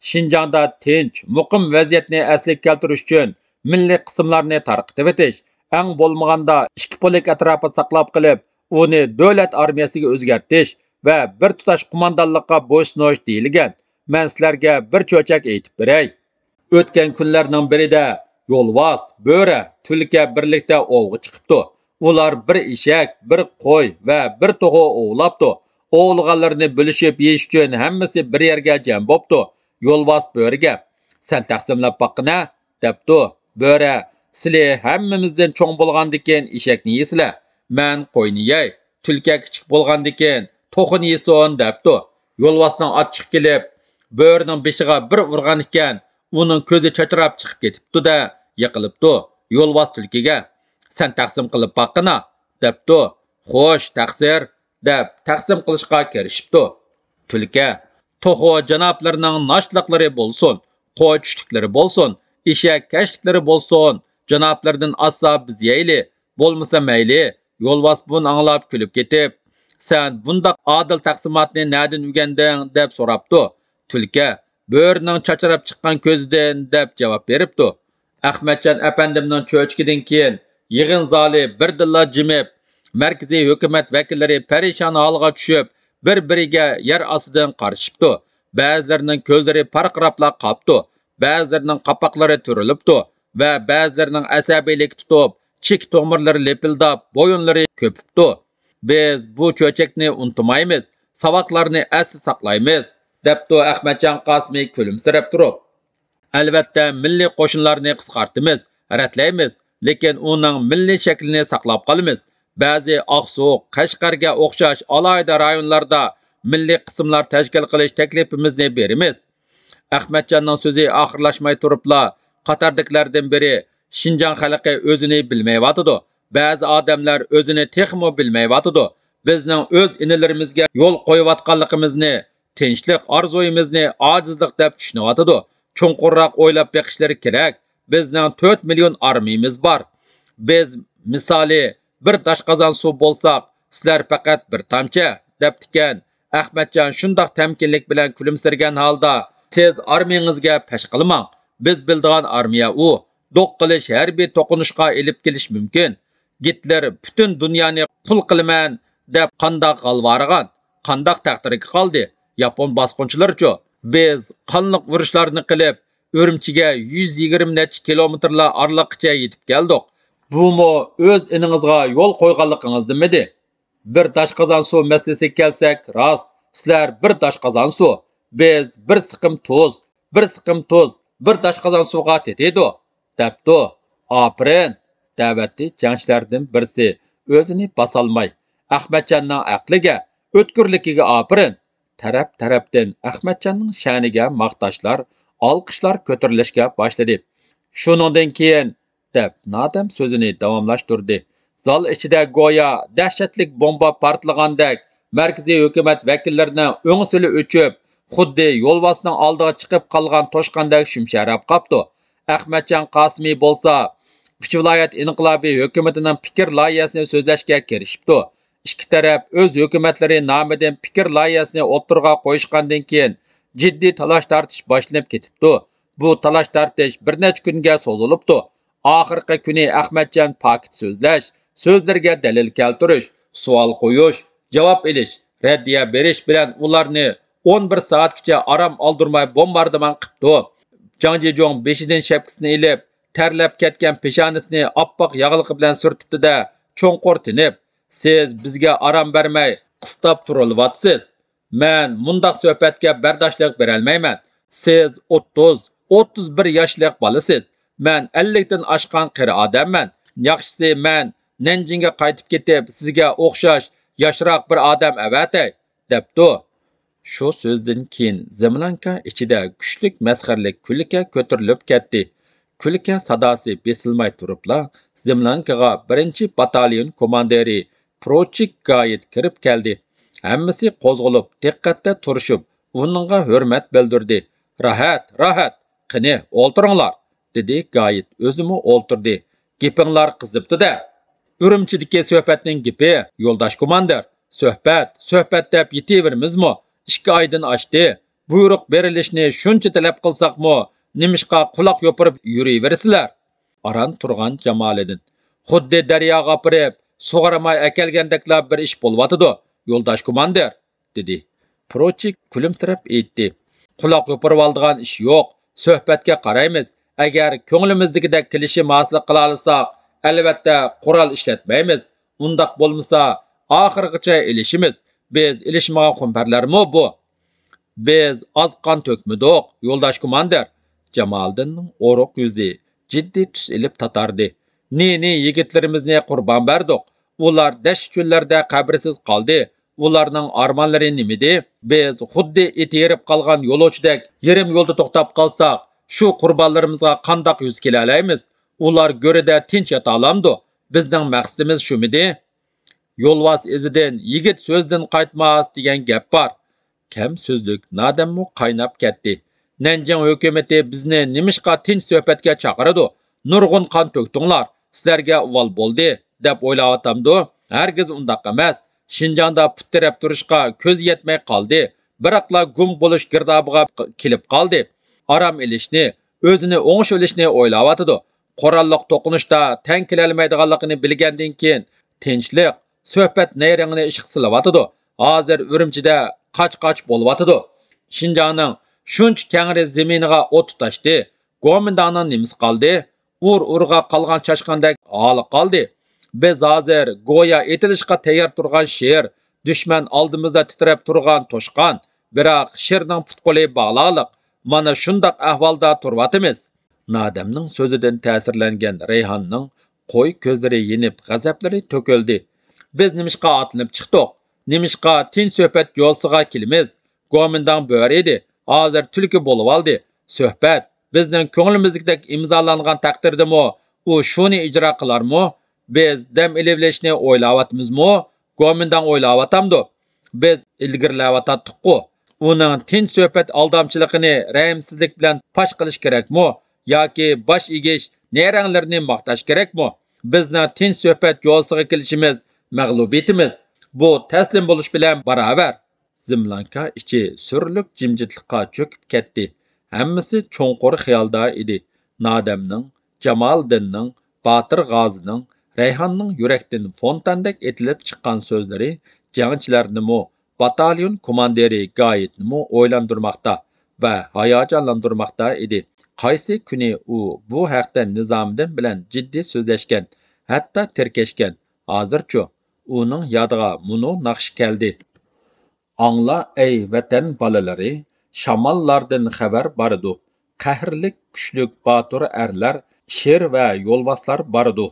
شىنجاڭدا تىنچ، مۇقىم ۋەزىيەتنى ئەسلىگە كەلتۈرۈش ئۈچۈن مىللىي قىسىملارنى تارقىتىۋېتىش، ئەڭ بولمىغاندا ئىككى پولك ئەتراپىدا ساقلاپ قېلىپ، ئۇنى دۆلەت ئارمىيەسىگە ئۆزگەرتىش ۋە بىر تۇتاش قوماندانلىققا بويسۇنۇش دېيىلگەن. مەن سىلەرگە بىر چۆچەك ئېيتىپ بېرەي. ئۆتكەن كۈنلەرنىڭ بىرىدە يولۋاس، بۆرە، تۈلكە بىرلىكتە ئوۋغا چىقىپتۇ. ئۇلار بىر ئېشەك، بىر قوي ۋە بىر توخۇ ئوۋلاپتۇ. ئوۋلىغانلىرىنى بۆلۈشۈپ يېيىش ئۈچۈن ھەممىسى بىر يەرگە جەم بوپتۇ. يولۋاس بۆرىگە، سەن تەقسىملەپ باققىنە، دەپتۇ. بۆرە، سىلى ھەممىمىزدىن چوڭ بولغاندىكىن ئېشەكنى يېسىلە، مەن قوينى يەي، تۈلكە كىچىك بولغاندىكىن توخۇنى يېسۇن، دەپتۇ. يولۋاسنىڭ ئاچچىقى كېلىپ، بۆرىنىڭ بېشىغا بىر ئۇرغان ئىكەن، ئۇنىڭ كۆزى چاچراپ چىقىپ كېتىپتۇ-دە، يىقىلىپتۇ. يولۋاس تۈلكىگە، سەن تەقسىم قىلىپ باققىنا، دەپتۇ. خوش، تەقسىر، دەپ تەقسىم قىلىشقا كىرىشىپتۇ. تۈلكە، توخۇ جانابلىرىنىڭ ناشتىلىقلىرى بولسۇن، قوي چۈشلۈكلىرى بولسۇن، ئېشەك كەچلىكلىرى بولسۇن، جانابلىرىدىن ئازسا بىز يەيلى، بولمىسا مەيلى. يولۋاس بۇنى ئاڭلاپ كۈلۈپ كېتىپ، سەن بۇنداق ئادىل تەقسىماتنى نەدىن ئۆگەندىڭ؟ دەپ سوراپتۇ. تۈلكە، بۆرىنىڭ چاچراپ چىققان كۆزىدىن، دەپ جاۋاب بېرىپتۇ. ئەخمەتجان ئەپەندىمنىڭ چۆچىكىدىن كېيىن يىغىن زالى بىردىنلا جىمىپ، مەركىزىي ھۆكۈمەت ۋەكىللىرى پەرىشان ھالغا چۈشۈپ، بىر-بىرىگە يەر ئاستىدىن قارىشىپتۇ. بەزىلىرىنىڭ كۆزلىرى پارقىراپلا قاپتۇ، بەزىلىرىنىڭ قاپاقلىرى تۈرۈلۈپتۇ ۋە بەزىلىرىنىڭ ئەسەبىيلىكى تۇتۇپ، چېكە تومۇرلىرى لىپىلداپ، بويۇنلىرى كۆپۈپتۇ. بىز بۇ چۆچەكنى ئۇنتۇمايمىز، ساۋاقلارنى ئەستە ساقلايمىز، دەپتۇ ئەخمەتجان قاسىمى كۈلۈمسىرەپ تۇرۇپ. ئەلۋەتتە، مىللىي قوشۇنلارنى قىسقارتىمىز، رەتلەيمىز، لېكىن ئۇنىڭ مىللىي شەكلىنى ساقلاپ قالىمىز. بەزى ئاقسۇ، قەشقەرگە ئوخشاش ئالاھىدە رايونلاردا مىللىي قىسىملار تەشكىل قىلىش تەكلىپىمىزنى بېرىمىز. ئەخمەتجاننىڭ سۆزى ئاخىرلاشماي تۇرۇپلا، قاتاردىكىلەردىن بىرى، شىنجاڭ خەلقى ئۆزىنى بىلمەيۋاتىدۇ. بەزى ئادەملەر ئۆزىنى تېخىمۇ بىلمەيۋاتىدۇ. بىزنىڭ ئۆز ئىنىلىرىمىزگە يول قويۇۋاتقانلىقىمىزنى، تىنچلىق ئارزۇيىمىزنى ئاجىزلىق دەپ چۈشىنىۋاتىدۇ. چوڭقۇرراق ئويلاپ بېقىشلىرى كېرەك. بىزنىڭ تۆت مىليون ئارمىيىمىز بار. بىز، مىسالى، بىر داشقازان سۇ بولساق، سىلەر پەقەت بىر تامچە، دەپتىكەن. ئەخمەتجان شۇنداق تەمكىنلىك بىلەن كۈلۈمسىرىگەن ھالدا، سىز ئارمىيىڭىزگە پەش قىلماڭ. بىز بىلىدىغان ئارمىيە ئۇ. دوق قىلىش ھەربىي توقۇنۇشقا ئېلىپ كېلىشى مۇمكىن. گىتلېر پۈتۈن دۇنيانى قۇل قىلىمەن دەپ قانداق غالۋارىغان، قانداق تەقدىرگە قالدى؟ ياپون باسقۇنچىلىرىچۇ؟ بىز قانلىق ئۇرۇشلارنى قىلىپ، ئۈرۈمچىگە يۈز يىگىرمە نەچچە كىلومېتىرلار ئارىلىققىچە يېتىپ كەلدۇق. بۇمۇ ئۆز ئىنىڭىزغا يول قويغانلىقىڭىزدىنمىدى؟ بىر داشقازان سۇ مەسىلىسىگە كەلسەك، راست، سىلەر بىر داشقازان سۇ، بىز بىر سىقىم تۇز، بىر سىقىم تۇز بىر داشقازان سۇغا تېتىيدۇ، دەپتۇ. ئاپىرىن! دەۋەتتى جەڭچىلەردىن بىرسى ئۆزىنى باسالماي. ئەخمەتجاننىڭ ئەقلىگە، ئۆتكۈرلۈكىگە ئاپىرىن! تەرەپ-تەرەپتىن ئەخمەتجاننىڭ شەنىگە ماختاشلار، ئالقىشلار كۆتۈرۈلۈشكە باشلىدى. شۇنىڭدىن كېيىن، دەپ نادەم سۆزىنى داۋاملاشتۇردى. زال ئىچىدە گويا دەھشەتلىك بومبا پارتلىغاندەك، مەركىزىي ھۆكۈمەت ۋەكىللىرىنىڭ ئۆڭسۈلى ئۆچۈپ، خۇددى يولۋاسنىڭ ئالدىغا چىقىپ قالغان توشقاندەك شۈمشەرەپ قاپتۇ. ئەخمەتجان قاسىمى بولسا ئۈچ ۋىلايەت ئىنقىلابىي ھۆكۈمىتىنىڭ پىكىر لايىھەسىنى سۆزلەشكە كىرىشىپتۇ. ئىككى تەرەپ ئۆز ھۆكۈمەتلىرى نامىدىن پىكىر لايىھەسىنى ئوتتۇرىغا قويۇشقاندىن كېيىن، جىددىي تالاش-تارتىش باشلىنىپ كېتىپتۇ. بۇ تالاش-تارتىش بىر نەچچە كۈنگە سوزۇلۇپتۇ. ئاخىرقى كۈنى ئەخمەتجان پاكىت سۆزلەش، سۆزلىرىگە دەلىل كەلتۈرۈش، سوئال قويۇش، جاۋاب ئېلىش، رەددىيە بېرىش بىلەن ئۇلارنى ئون بىر سائەتكىچە ئارام ئالدۇرماي بومباردىمان قىپتۇ. جاڭ جىجۇڭ بېشىدىن شەپكىسىنى ئېلىپ، تەرلەپ كەتكەن پېشانىسىنى ئاپئاق ياغلىقى بىلەن سۈرتتى-دە، چوڭقۇر تىنىپ، سىز بىزگە ئارام بەرمەي، قىستاپ تۇرۇلۇۋاتىسىز. مەن مۇنداق سۆھبەتكە بەرداشلىق بېرەلمەيمەن. سىز ئوتتۇز، ئوتتۇز بىر ياشلىق بالىسىز. مەن ئەللىكتىن ئاشقان قېرى ئادەممەن. ياخشىسى مەن نەنجىڭگە قايتىپ كېتىپ، سىزگە ئوخشاش ياشراق بىر ئادەم ئەۋەتەي، دەپتۇ. شۇ سۆزدىن كېيىن زېملانكا ئىچىدە كۈچلۈك مەسخىرىلىك كۈلكە كۆتۈرۈلۈپ كەتتى. كۈلكە ساداسى بېسىلماي تۇرۇپلا، زېملانكىغا بىرىنچى باتاليون كوماندىرى پروچىك گايىت كىرىپ كەلدى. ھەممىسى قوزغىلىپ، دىققەتتە تۇرۇشۇپ، ئۇنىڭغا ھۆرمەت بىلدۈردى. «راھەت، راھەت! قېنى، ئولتۇرۇڭلار!» دېدى گايىت. ئۆزىمۇ ئولتۇردى. «گېپىڭلار قىزىپتۇ-دە.» «ئۈرۈمچىدىكى سۆھبەتنىڭ گېپى، يولداش كوماندىر. سۆھبەت، سۆھبەت دەپ يېتىۋېرىمىزمۇ؟ ئىككى ئايدىن ئاشتى. بۇيرۇق بېرىلىشنى شۇنچە تەلەپ قىلساقمۇ، نېمىشقا قۇلاق يوپۇرۇپ يۈرۈۋېرىسىلەر؟» ئاران تۇرغان جامالىدىن: «خۇددى دەرياغا ئاپىرىپ، سۇغارماي ئەكەلگەندەكلا بىر ئىش بولۇۋاتىدۇ، يولداش كوماندىر.» دېدى. پروچىك كۈلۈمسىرەپ ئېيتتى: «قۇلاق يوپۇرۇۋالىدىغان ئىش يوق، سۆھبەتكە قارايمىز. ئەگەر كۆڭلىمىزدىكىدەك كېلىشىم ھاسىل قىلالىساق، ئەلۋەتتە، قورال ئىشلەتمەيمىز. ئۇنداق بولمىسا، ئاخىرغىچە ئېلىشىمىز. بىز ئېلىشمىغان خۇمپەرلەرمۇ بۇ.» «بىز ئاز قان تۆكمىدۇق، يولداش كوماندىر.» جامالىدىننىڭ ئورۇق يۈزى جىددىي تۈس ئېلىپ تاتاردى. «نى-نى يىگىتلىرىمىزنى قۇربان بەردۇق. ئۇلار دەشت-چۆللەردە قەبرىسىز قالدى. ئۇلارنىڭ ئارمانلىرى نېمىدى؟ بىز خۇددى ئېتى ھېرىپ قالغان يولۇچىدەك يېرىم يولدا توختاپ قالساق، شۇ قۇربانلىرىمىزغا قانداق يۈز كېلەلەيمىز؟ ئۇلار گۆرىدە تىنچ ياتالامدۇ؟ بىزنىڭ مەقسىتىمىز شۇمىدى؟» «يولۋاس ئىزىدىن يىگىت سۆزىدىن قايتماس» دېگەن گەپ بار. كەم سۆزلۈك نادەممۇ قايناپ كەتتى. «نەنجىڭ ھۆكۈمىتى بىزنى نېمىشقا تىنچ سۆھبەتكە چاقىرىدۇ؟ نۇرغۇن قان تۆكتۈڭلار، سىلەرگە ئۇۋال بولدى، دەپ ئويلاۋاتامدۇ؟ ھەرگىز ئۇنداق ئەمەس. شىنجاڭدا پۇت تىرەپ تۇرۇشقا كۆزى يەتمەي قالدى، بىراقلا گۇم بولۇش گىردابىغا كېلىپ قالدى. ئارام ئېلىشنى، ئۆزىنى ئوڭشىۋېلىشنى ئويلاۋاتىدۇ. قوراللىق توقۇنۇشتا تەڭ كېلەلمەيدىغانلىقىنى بىلگەندىن كېيىن، تىنچلىق، سۆھبەت نەيرىڭىنى ئىشقا سېلىۋاتىدۇ. ھازىر ئۈرۈمچىدە قاچ-قاچ بولۇۋاتىدۇ. شىنجاڭنىڭ شۇنچە كەڭرى زېمىنىغا ئوت تۇتاشتى. گومىنداڭنىڭ نېمىسى قالدى؟ ئۇر-ئۇرغا قالغان چاشقاندەك ھالى قالدى. بىز ھازىر گويا ئېتىلىشقا تەييار تۇرغان شىر، دۈشمەن ئالدىمىزدا تىترەپ تۇرغان توشقان. بىراق شىرنىڭ پۇت-قولى باغلاقلىق. مانا شۇنداق ئەھۋالدا تۇرۇۋاتىمىز. نادەمنىڭ سۆزىدىن تەسىرلەنگەن رەيھاننىڭ قوي كۆزلىرى يېنىپ، غەزەپلىرى تۆكۈلدى. بىز نېمىشقا ئاتلىنىپ چىقتۇق؟ نېمىشقا تىنچ سۆھبەت يولىسىغا كېلىمىز؟ گومىنداڭ بۆرە ئىدى، ھازىر تۈلكە بولۇۋالدى. سۆھبەت بىزنىڭ كۆڭلىمىزدىكىدەك ئىمزالانغان تەقدىردىمۇ، ئۇ شۇنى ئىجرا قىلارمۇ؟ بىز دەم ئېلىۋېلىشنى ئويلاۋاتىمىزمۇ؟ گومىنداڭ ئويلاۋاتامدۇ؟ بىز ئىلگىرىلەۋاتاتتۇققۇ. ئۇنىڭ تىنچ سۆھبەت ئالدامچىلىقىنى رەھىمسىزلىك بىلەن پاش قىلىش كېرەكمۇ؟ ياكى باش ئېگىش نەيرەڭلىرىنى ماختاش كېرەكمۇ؟ بىزنىڭ تىنچ سۆھبەت يولىسىغا كېلىشىمىز مەغلۇبىيىتىمىز. بۇ تەسلىم بولۇش بىلەن باراۋەر. زېملانكا ئىچى سۈرلۈك جىمجىتلىققا چۆكۈپ كەتتى. ھەممىسى چوڭقۇر خىيالدا ئىدى. نادەمنىڭ، جامالىدىننىڭ، باتىر غازىنىڭ، رەيھاننىڭ يۈرەكتىن فونتاندەك ئېتىلىپ چىققان سۆزلىرى جەڭچىلەرنىمۇ، باتاليون كوماندىرى گايىتنىمۇ ئويلاندۇرماقتا ۋە ھاياجانلاندۇرماقتا ئىدى. قايسى كۈنى ئۇ بۇ ھەقتە نىزامىدىن بىلەن جىددىي سۆزلەشكەن، ھەتتا تىركەشكەن. ھازىرچۇ؟ ئۇنىڭ يادىغا مۇنۇ ناخشا كەلدى. ئاڭلا، ئەي ۋەتەن بالىلىرى، شاماللاردىن خەۋەر بارىدۇ. قەھرلىك، كۈچلۈك، باتۇر ئەرلەر، شېر ۋە يولۋاسلار بارىدۇ.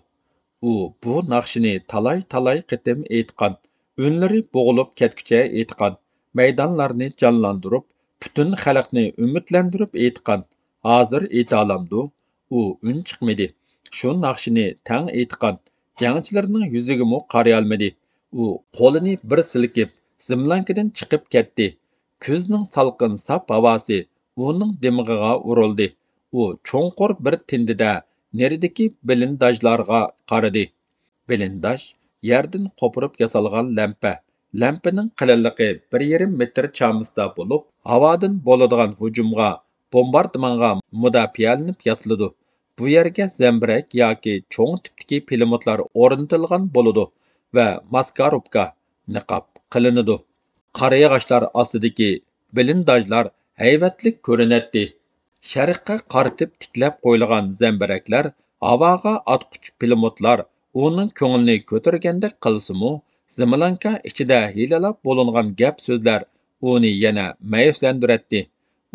ئۇ بۇ ناخشىنى تالاي-تالاي قېتىم ئېيتقان، ئۈنلىرى بوغۇلۇپ كەتكۈچە ئېيتقان، مەيدانلارنى جانلاندۇرۇپ، پۈتۈن خەلقنى ئۈمىدلەندۈرۈپ ئېيتقان. ھازىر ئېيتالامدۇ؟ ئۇ ئۈن چىقمىدى. شۇ ناخشىنى تەڭ ئېيتقان جەڭچىلەرنىڭ يۈزىگىمۇ قارىيالمىدى. ئۇ قولىنى بىر سىلكىپ، زېملانكىدىن چىقىپ كەتتى. كۈزنىڭ سالقىن ساپ ھاۋاسى ئۇنىڭ دىمىقىغا ئۇرۇلدى. ئۇ چوڭقۇر بىر تىندىدە نېرىدىكى بىلىنداژلارغا قارىدى. بىلىنداژ يەردىن قوپۇرۇپ ياسالغان لەمپە. لەمپىنىڭ قېلىنلىقى بىر يېرىم مېتىر چامىسىدا بولۇپ، ھاۋادىن بولىدىغان ھۇجۇمغا، بومباردىمانغا مۇداپىئەلىنىپ ياسىلىدۇ. بۇ يەرگە زەمبىرەك ياكى چوڭ تىپتىكى پىلىموتلار ئورنىتىلغان بولىدۇ ۋە ماسكاروپكا، نىقاب، قىلىنىدۇ. قارا ياغاچلار ئاستىدىكى بىلىنداژلار ھەيۋەتلىك كۆرۈنەتتى. شەرققە قارىتىپ تىكلەپ قويۇلغان زەمبىرەكلەر، ھاۋاغا ئاتقۇچ پىلىموتلار ئۇنىڭ كۆڭلىنى كۆتۈرگەندەك قىلسىمۇ، زېملانكا ئىچىدە ھىيلىلاپ بولۇنغان گەپ-سۆزلەر ئۇنى يەنە مەيۈسلەندۈرەتتى.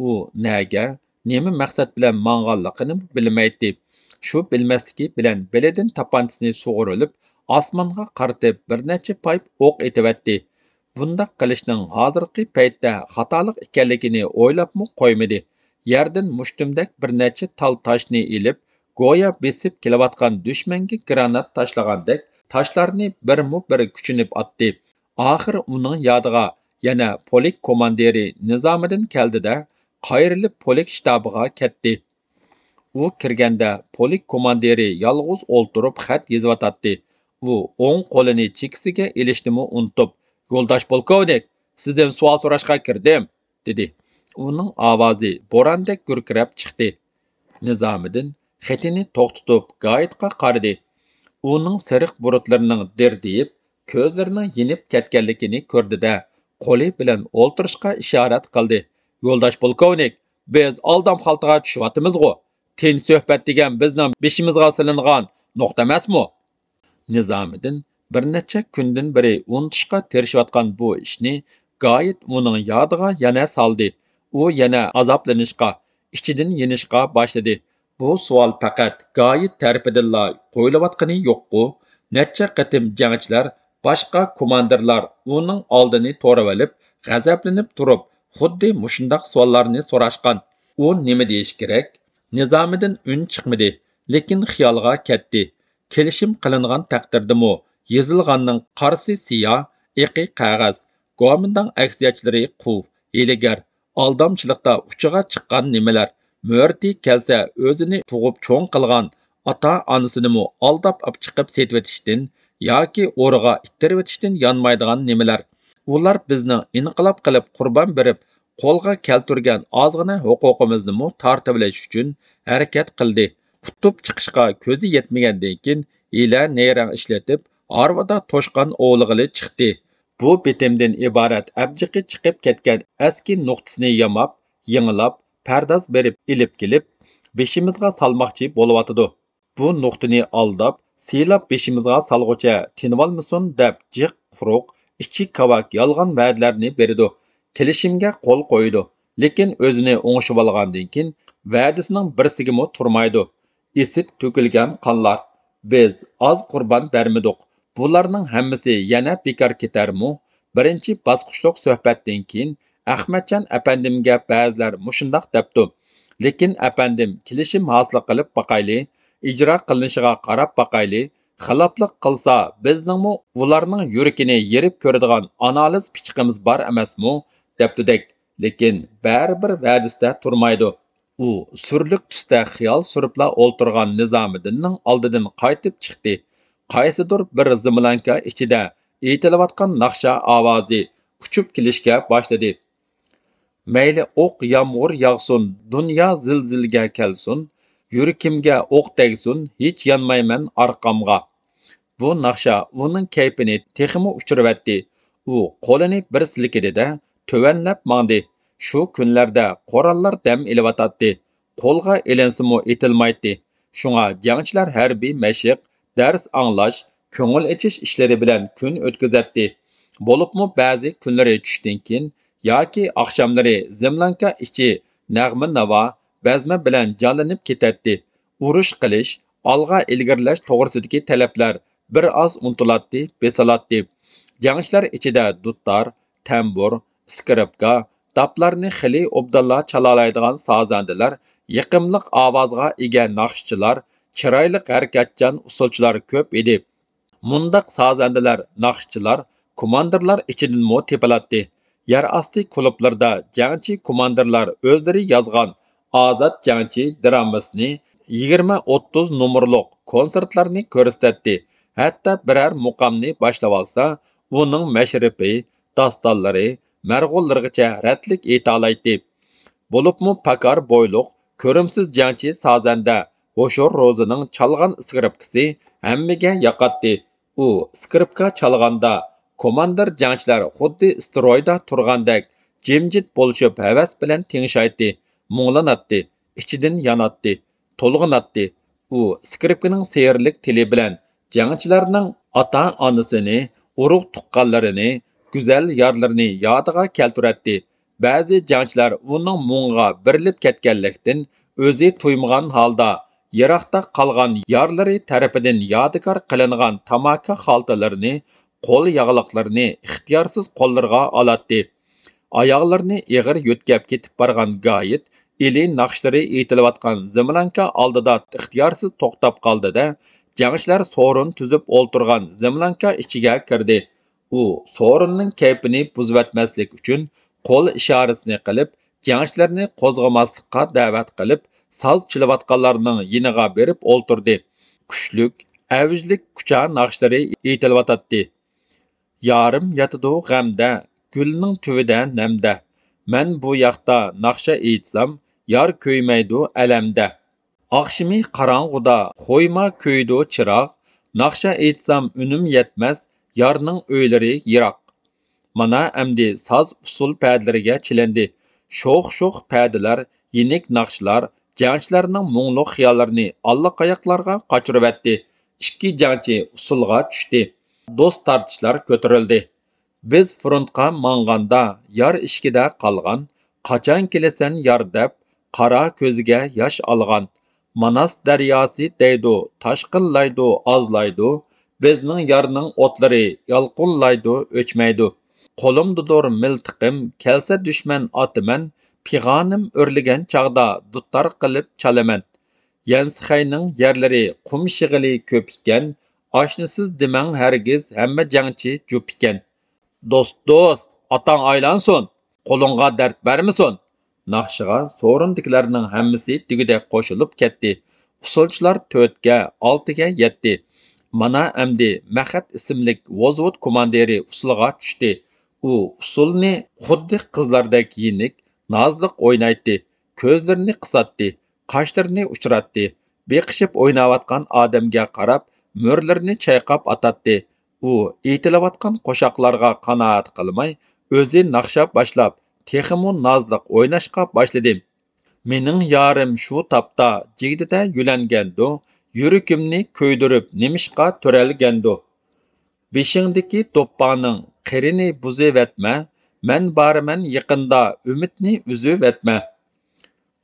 ئۇ نەگە، نېمە مەقسەت بىلەن ماڭغانلىقىنىمۇ بىلمەيتتى. شۇ بىلمەسلىكى بىلەن بېلىدىن تاپانچىسىنى سۇغۇرۇلۇپ، ئاسمانغا قارىتىپ بىر نەچچە پايپ ئوق ئېتىۋەتتى. بۇنداق قىلىشنىڭ ھازىرقى پەيتتە خاتالىق ئىكەنلىكىنى ئويلاپمۇ قويمىدى. يەردىن مۇشتۇمدەك بىر نەچچە تال تاشنى ئېلىپ، گويا بېسىپ كېلىۋاتقان دۈشمەنگە گرانات تاشلىغاندەك تاشلارنى بىرمۇ بىر كۈچىنىپ ئاتتى. ئاخىر ئۇنىڭ يادىغا يەنە پولك كوماندىرى نىزامىدىن كەلدى-دە، قايرىلىپ پولك شتابىغا كەتتى. ئۇ كىرگەندە پولك كوماندىرى يالغۇز ئولتۇرۇپ خەت يېزىۋاتاتتى. ئۇ ئوڭ قولىنى چېكىسىگە ئېلىشنىمۇ ئۇنتۇپ، «يولداش پولكوۋنىك، سىزدىن سوئال سوراشقا كىردىم» دېدى. ئۇنىڭ ئاۋازى بوراندەك گۈركىرەپ چىقتى. نىزامىدىن خېتىنى توختىتىپ گايىتقا قارىدى. ئۇنىڭ سېرىق بۇرۇتلىرىنىڭ دىردىيىپ، كۆزلىرىنىڭ يېنىپ كەتكەنلىكىنى كۆردى-دە، قولى بىلەن ئولتۇرۇشقا ئىشارەت قىلدى. «يولداش پولكوۋنىك، بىز ئالدام خالتىغا چۈشۈۋاتىمىزغۇ؟ تىنچ سۆھبەت دېگەن بىزنىڭ بېشىمىزغا سېلىنغان نۇقتا ئەمەسمۇ؟» نىزامىدىن بىر نەچچە كۈندىن بېرى ئۇنتۇشقا تىرىشىۋاتقان بۇ ئىشنى گايىت ئۇنىڭ يادىغا يەنە سالدى. ئۇ يەنە ئازابلىنىشقا، ئىچىدىن يېنىشقا باشلىدى. بۇ سوئال پەقەت گايىت تەرىپىدىنلا قويۇلۇۋاتقىنى يوققۇ؟ نەچچە قېتىم جەڭچىلەر، باشقا كوماندىرلار ئۇنىڭ ئالدىنى تورىۋېلىپ، غەزەپلىنىپ تۇرۇپ، خۇددى مۇشۇنداق سوئاللارنى سوراشقان. ئۇ نېمە دېيىشى كېرەك؟ نىزامىدىن ئۈن چىقمىدى، لېكىن خىيالغا كەتتى. كېلىشىم قىلىنغان تەقدىردىمۇ، يېزىلغاننىڭ قارىسى سىياھ، ئېقى قەغەز، گومىنداڭ ئەكسىيەتچىلىرى قۇۋ، ھىيلىگەر، ئالدامچىلىقتا ئۇچىغا چىققان نېمىلەر، مۆرىتى كەلسە ئۆزىنى تۇغۇپ چوڭ قىلغان ئاتا-ئانىسىنىمۇ ئالداپ ئاپچىقىپ سېتىۋېتىشتىن ياكى ئورىغا ئىتتىرىۋېتىشتىن يانمايدىغان نېمىلەر. ئۇلار بىزنىڭ ئىنقىلاب قىلىپ قۇربان بېرىپ، قولغا كەلتۈرگەن ئازغىنە ھوقۇقىمىزنىمۇ تارتىۋېلىش ئۈچۈن ھەرىكەت قىلدى. ئۇتۇپ چىقىشقا كۆزى يەتمىگەندىن كېيىن، ھىيلە-نەيرەڭ ئىشلىتىپ، ھارۋىدا توشقان ئوۋلىغىلى چىقتى. بۇ بېتىمدىن ئىبارەت ئەبجىقى چىقىپ كەتكەن ئەسكى نۇقتىسىنى ياماپ، يېڭىلاپ، پەرداز بېرىپ ئېلىپ كېلىپ، بېشىمىزغا سالماقچى بولۇۋاتىدۇ. بۇ نۇقتىنى ئالداپ، سىيلاپ بېشىمىزغا سالغۇچە تىنىۋالمىسۇن دەپ جىق، قۇرۇق، ئىچى كاۋاك يالغان ۋەدىلەرنى بېرىدۇ. كېلىشىمگە قول قويىدۇ. لېكىن ئۆزىنى ئوڭشىۋالغاندىن كېيىن، ۋەدىسىنىڭ بىرسىگىمۇ تۇرمايدۇ. ئېسىپ تۆكۈلگەن قانلار. بىز ئاز قۇربان بەرمىدۇق. بۇلارنىڭ ھەممىسى يەنە بىكار كېتەرمۇ؟ بىرىنچى باسقۇچلۇق سۆھبەتتىن كېيىن ئەخمەتجان ئەپەندىمگە بەزىلەر مۇشۇنداق دەپتۇ: «لېكىن ئەپەندىم، كېلىشىم ھاسىل قىلىپ باقايلى، ئىجرا قىلىنىشىغا قاراپ باقايلى. خىلاپلىق قىلسا، بىزنىڭمۇ ئۇلارنىڭ يۈرىكىنى يېرىپ كۆرىدىغان ئانالىز پىچىقىمىز بار ئەمەسمۇ؟» دەپتۇدەك. لېكىن بەرىبىر ۋەدىسىدە تۇرمايدۇ. ئۇ سۈرلۈك تۈستە خىيال سۈرۈپلا ئولتۇرغان نىزامىدىننىڭ ئالدىدىن قايتىپ چىقتى. قايسىدۇر بىر زېملانكا ئىچىدە ئېيتىلىۋاتقان ناخشا ئاۋازى ئۇچۇپ كېلىشكە باشلىدى. مەيلى ئوق يامغۇر ياغسۇن، دۇنيا زىلزىلىگە كەلسۇن، يۈرىكىمگە ئوق تەگسۇن، ھېچ يانمايمەن ئارقامغا. بۇ ناخشا ئۇنىڭ كەيپىنى تېخىمۇ ئۇچۇرۇۋەتتى. ئۇ قولىنى بىر سىلكىدى-دە، تۆۋەنلەپ ماڭدى. شۇ كۈنلەردە قوراللار دەم ئېلىۋاتاتتى. قولغا ئېلىنسىمۇ ئېتىلمايتتى. شۇڭا جەڭچىلەر ھەربىي مەشىق، دەرس ئاڭلاش، كۆڭۈل ئېچىش ئىشلىرى بىلەن كۈن ئۆتكۈزەتتى. بولۇپمۇ بەزى كۈنلىرى چۈشتىن كېيىن ياكى ئاخشاملىرى زېملانكا ئىچى نەغمە-ناۋا، بەزمە بىلەن جانلىنىپ كېتەتتى. ئۇرۇش قىلىش، ئالغا ئىلگىرىلەش توغرىسىدىكى تەلەپلەر بىر ئاز ئۇنتۇلاتتى، بېسىلاتتى. جەڭچىلەر ئىچىدە دۇتار، تەمبۇر، ئىسكرىپكا، داپلارنى خېلى ئوبدانلا چالالايدىغان سازەندىلەر، يېقىملىق ئاۋازغا ئىگە ناخشىچىلار، چىرايلىق ھەرىكەتچان ئۇسسۇلچىلار كۆپ ئىدى. مۇنداق سازەندىلەر، ناخشىچىلار، كوماندىرلار ئىچىدىنمۇ تېپىلاتتى. يەر ئاستى كۇلۇبلىرىدا جەڭچى كوماندىرلار ئۆزلىرى يازغان ئازاد جەڭچى درامىسىنى، يىگىرمە ئوتتۇز نومۇرلۇق كونسېرتلارنى كۆرسىتەتتى. ھەتتا بىرەر مۇقامنى باشلىۋالسا، ئۇنىڭ مەشرىپى، داستانلىرى، مەرغۇلىرىغىچە رەتلىك ئېيتالايتتى. بولۇپمۇ پاكار بويلۇق، كۆرۈمسىز جەڭچى سازەندە ھوشۇر روزىنىڭ چالغان ئىسكرىپكىسى ھەممىگە ياقاتتى. ئۇ ئىسكرىپكا چالغاندا، كوماندىر جەڭچىلەر خۇددى ئىسترويدا تۇرغاندەك جىمجىت بولۇشۇپ ھەۋەس بىلەن تىڭشايتتى، مۇڭلىناتتى، ئىچىدىن ياناتتى، تولغىناتتى. ئۇ ئىسكرىپكىنىڭ سېھىرلىك تىلى بىلەن جەڭچىلەرنىڭ ئاتا-ئانىسىنى، ئۇرۇق-تۇغقانلىرىنى، گۈزەل يارلىرىنى يادىغا كەلتۈرەتتى. بەزى جەڭچىلەر ئۇنىڭ مۇڭىغا بېرىلىپ كەتكەنلىكتىن، ئۆزى تۇيمىغان ھالدا يىراقتا قالغان يارلىرى تەرىپىدىن يادىكار قىلىنغان تاماكا خالتىلىرىنى، قول ياغلىقلىرىنى ئىختىيارسىز قوللىرىغا ئالاتتى. ئاياغلىرىنى ئېغىر يۆتكەپ كېتىپ بارغان گايىت ئىلى ناخشىلىرى ئېيتىلىۋاتقان زېملانكا ئالدىدا ئىختىيارسىز توختاپ قالدى-دە، جەڭچىلەر سورۇن تۈزۈپ ئولتۇرغان زېملانكا ئىچىگە كىردى. ئۇ سورۇننىڭ كەيپىنى بۇزۇۋەتمەسلىك ئۈچۈن قول ئىشارىسىنى قىلىپ، جەڭچىلەرنى قوزغىماسلىققا دەۋەت قىلىپ، ساز چېلىۋاتقانلارنىڭ يېنىغا بېرىپ ئولتۇردى. كۈچلۈك، ئەۋجلىك كۇچا ناخشىلىرى ئېيتىلىۋاتاتتى. يارىم ياتىدۇ غەمدە، گۈلنىڭ تۈۋىدە نەمدە. مەن بۇ ياقتا ناخشا ئېيتسام، يار كۆيمەيدۇ ئەلەمدە. ئاخشىمى قاراڭغۇدا خۇيما كۆيىدۇ چىراغ، ناخشا ئېيتسام ئۈنۈم يەتمەس، يارنىڭ ئۆيلىرى يىراق. مانا ئەمدى ساز ئۇسسۇل پەدىلىرىگە چېلىندى. شوخ-شوخ پەدىلەر، يېنىك ناخشىلار جەڭچىلەرنىڭ مۇڭلۇق خىياللىرىنى ئاللىقاياقلارغا قاچۇرۇۋەتتى. ئىككى جەڭچى ئۇسسۇلغا چۈشتى. دوست تارتىشلار كۆتۈرۈلدى. بىز فرونتقا ماڭغاندا، يار ئىشىكىدە قالغان، قاچان كېلىسەن يار دەپ، قارا كۆزىگە ياش ئالغان. ماناس دەرياسى دەيدۇ، تاشقىنلايدۇ، ئازلايدۇ. بىزنىڭ يارنىڭ ئوتلىرى يالقۇنلايدۇ، ئۆچمەيدۇ. قولۇمدىدۇر مىلتىقىم، كەلسە دۈشمەن ئاتىمەن، پىغانىم ئۆرلىگەن چاغدا دۇتار قىلىپ چالىمەن. يەنسىخەينىڭ يەرلىرى قۇم شېغىلى كۆپ ئىكەن، ئاشنىسىز دېمەڭ ھەرگىز، ھەممە جەڭچى جۈپ ئىكەن. دوست، دوست، ئاتاڭ ئايلانسۇن، قولۇڭغا دەرد بەرمىسۇن! ناخشىغا سورۇندىكىلەرنىڭ ھەممىسى دېگۈدەك قوشۇلۇپ كەتتى. ئۇسسۇلچىلار تۆتكە، ئالتىگە يەتتى. مانا ئەمدى مەخەت ئىسىملىك ۋوزۋود كوماندىرى ئۇسسۇلغا چۈشتى. ئۇ ئۇسسۇلنى خۇددى قىزلاردەك يېنىك، نازلىق ئوينايتتى. كۆزلىرىنى قىساتتى، قاشلىرىنى ئۇچراتتى. بېقىشىپ ئويناۋاتقان ئادەمگە قاراپ، مۈرىلىرىنى چايقاپ ئاتاتتى. ئۇ ئېيتىلىۋاتقان قوشاقلارغا قانائەت قىلماي، ئۆزى ناخشا باشلاپ، تېخىمۇ نازلىق ئويناشقا باشلىدى. مېنىڭ يارىم شۇ تاپتا جىگدىدە يۆلەنگەندۇ، يۈرىكىمنى كۆيدۈرۈپ نېمىشقا تۆرەلگەندۇ؟ بېشىڭدىكى دوپپانىڭ قىرىنى بۇزۇۋەتمە، مەن بارىمەن يېقىندا، ئۈمىدنى ئۈزۈۋەتمە.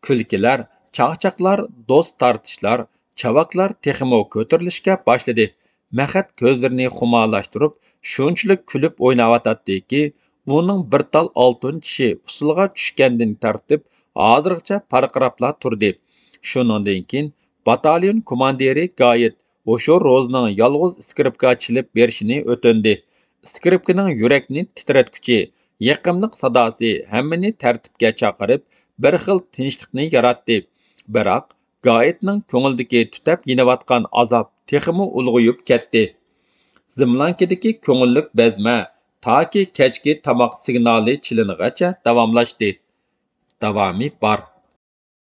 كۈلكىلەر، چاقچاقلار، دوست تارتىشلار، چاۋاكلار تېخىمۇ كۆتۈرۈلۈشكە باشلىدى. مەخەت كۆزلىرىنى خۇمارلاشتۇرۇپ، شۇنچىلىك كۈلۈپ ئويناۋاتاتتىكى، ئۇنىڭ بىر تال ئالتۇن چىشى ئۇسسۇلغا چۈشكەندىن تارتىپ، ھازىرغىچە پارقىراپلا تۇردى. شۇنىڭدىن كېيىن باتاليون كوماندىرى گايىت ھوشۇر روزنىڭ يالغۇز ئىسكرىپكا چېلىپ بېرىشىنى ئۆتۈندى. ئىسكرىپكىنىڭ يۈرەكنى تىترەتكۈچى يېقىملىق ساداسى ھەممىنى تەرتىپكە چاقىرىپ، بىر خىل تىنچلىقنى ياراتتى. بىراق، گايىتنىڭ كۆڭلىدىكى تۈتەپ يېنىۋاتقان ئازاب تېخىمۇ ئۇلغىيىپ كەتتى. زىملانكىدىكى كۆڭۈللۈك بەزمە، تاكى كەچكى تاماق سىگنالى چېلىنغىچە داۋاملاشتى. داۋامى بار.